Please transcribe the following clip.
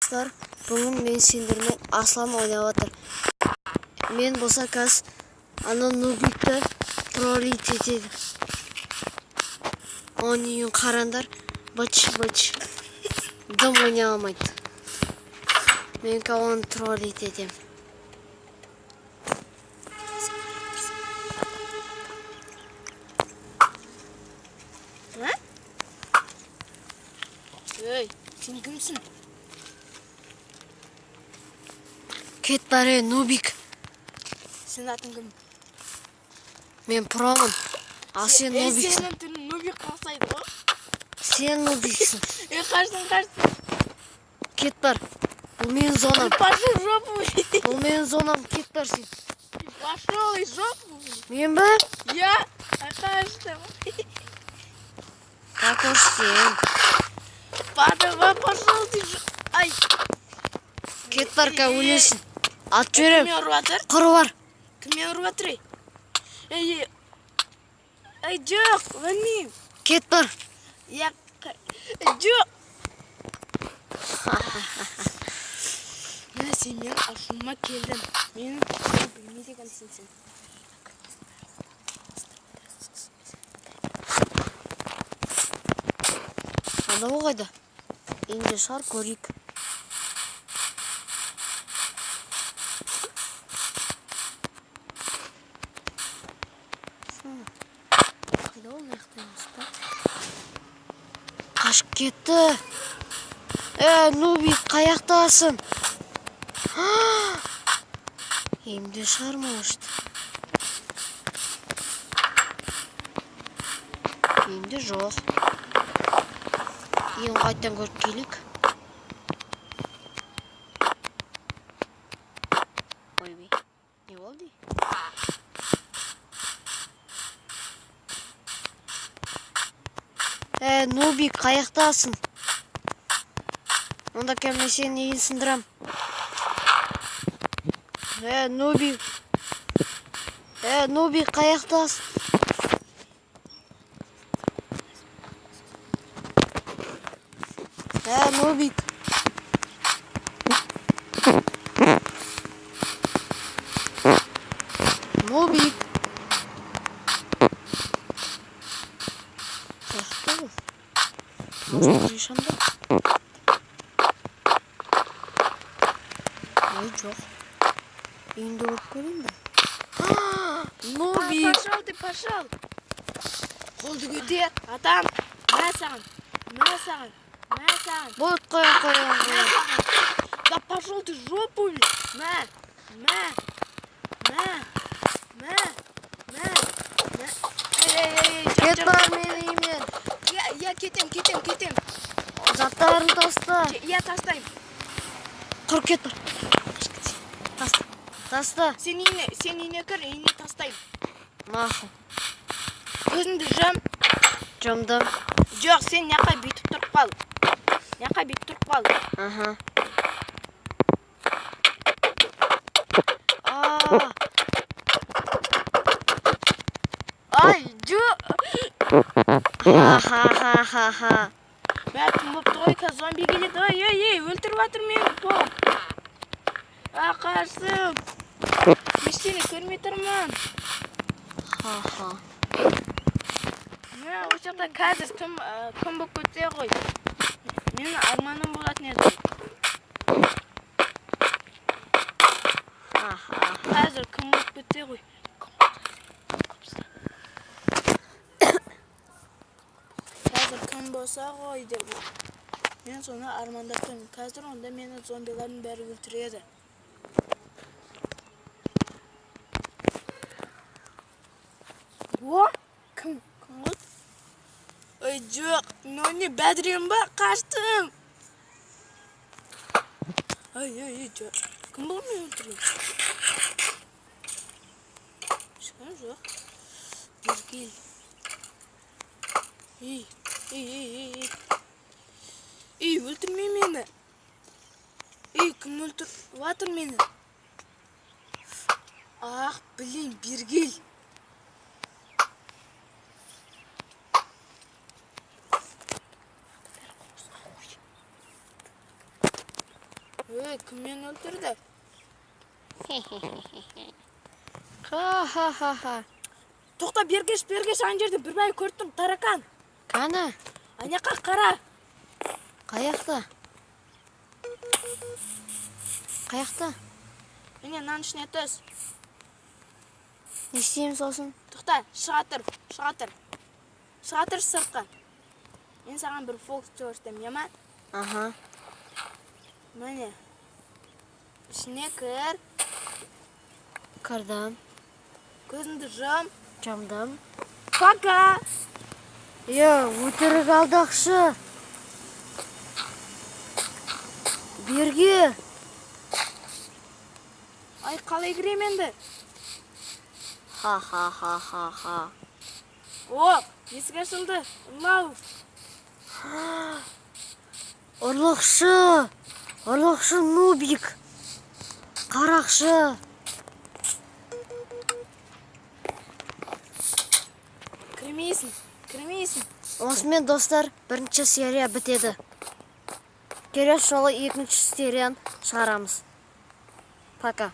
Достар, бүгін мен сендермен Аслан ойнап жатыр. Мен болса қазір ана нубикті троллить етеді. Оның үйін қараңдар, быч-быч. Дым ойнай алмайды. Мен қазір оны троллить етемін. Ей, сен кімсің? Кет бар, ей, нубик. Сенің атың кім? Мен промын. Ал сен Ей, нубиксің. сенің түрің нубик ұқсайды ғой. Сен нубиксің. Ей, қашсын, қашсын. Кет бар. Бұл менің зонам. Пошел в жопу. Бұл менің зонам. Кет бар сен. Пошел из жопу. Мен ба? Я? Қаштым. Так уж сен. Падава, пошел ты. Ай. Кет бар, ка өлесің. Ат жіберем. Кіммен ұрып жатыр? Құры бар. Кіммен ұрып жатыр? Ей, ей. Ей, жоқ, өлмеймін. Кет бар. Я, жоқ. Мә, сен менің ашуыма келдің. Менің білмейді екенсің сен. Анау қайда? Үйінде шығар, көрейік. Қайда ол, мына жақта емес па? Қашып кетті. Нубик, қаяқтасың? Үйімде шығар, может. Үйімде жоқ. Үйін қайтадан көріп келейік. Ойбай, не болды? Нубик, қаяқтасың? Онда кел, мен сенің үйін сындырам. Нубик. Нубик, қаяқтасың? Нубик. Нубик. Қаяқта ол? Может, крышамда? Ой, жоқ. Үйінде көріп көрейін бе? Нубик! Пошел ты, пошел! Қолды көтер, атам! Мә саған, мә саған, мә саған. Болды, қоя, қоя, қоя. Да пошел ты в жопу! Мә, мә, мә, мә, мә, мә. Ей, ей, ей, ей, Кет жоқ, бар жоқ. менің үйімнен. Я, я кетем, кетем, кетем. Заттарын таста. Я тастаймын. Құр кет бар. Таста. Таста. Сен үйіне, сен үйіне кір, үйіне тастаймын. Мақұл. Көзіңді жұм. Жұмдым. Жоқ, сен мына бүйтіп тұрып қал. Мына бүйтіп тұрып қал. Аха. Аа. Ай, жоқ. Ха-ха-ха-ха-ха. Мә, түн болыпты ғой, қазір зомби келеді. Ой, ой, ой, өлтіріп жатыр мені, топ. А, қарсым. Ештеңе көрмей тұрмын. Ха-ха. Мә, ол жақта қазір күн болып кетсе ғой. Менің арманым болатын еді. Аха. Қазір күн болып кетсе ғой. Қазір күн болса ғой деп. Мен соны армандап тұрмын. Қазір онда мені зомбилардың бәрі өлтіреді. О, кім? Кім ғой? Ой, жоқ, мынау не, бәдірем ба? Қаштым. Ай, ай, ай, жоқ. Кім бұл мені өлтірген? Ешкім жоқ. Бері кел. Ей, ей, ей, ей, ей. Ей, өлтірме мені. Ей, кім өлтіріп жатыр мені? Ах, блин, бері кел. Ей, кім мені өлтірді? Ха-ха-ха-ха. Тоқта, бергеш, бергеш, ана жерде бір бай көріп тұрмын, таракан. Қане? Ана жаққа қара. Қаяқта? Қаяқта? Міне, мынаның ішіне түс. Не істейміз сосын? Тоқта, шыға тұр, шыға тұр. Шыға тұр сыртқа. Мен саған бір фокус көрсетемін, иә ма? Аха. Міне. Ішіне кір, Кірдім. Көзіңді жұм. Жұмдым. Пока. Е, өтірік алдақшы. Берге. Ай, қалай кірем енді? Ха-ха-ха-ха-ха. О, есік ашылды. Ұрлау. Ұрлықшы. Ұрлықшы нубик. Қарақшы. Кірмейсің, кірмейсің. Осымен, достар, бірінші серия бітеді. Келесі жолы екінші серияны шығарамыз. Пока.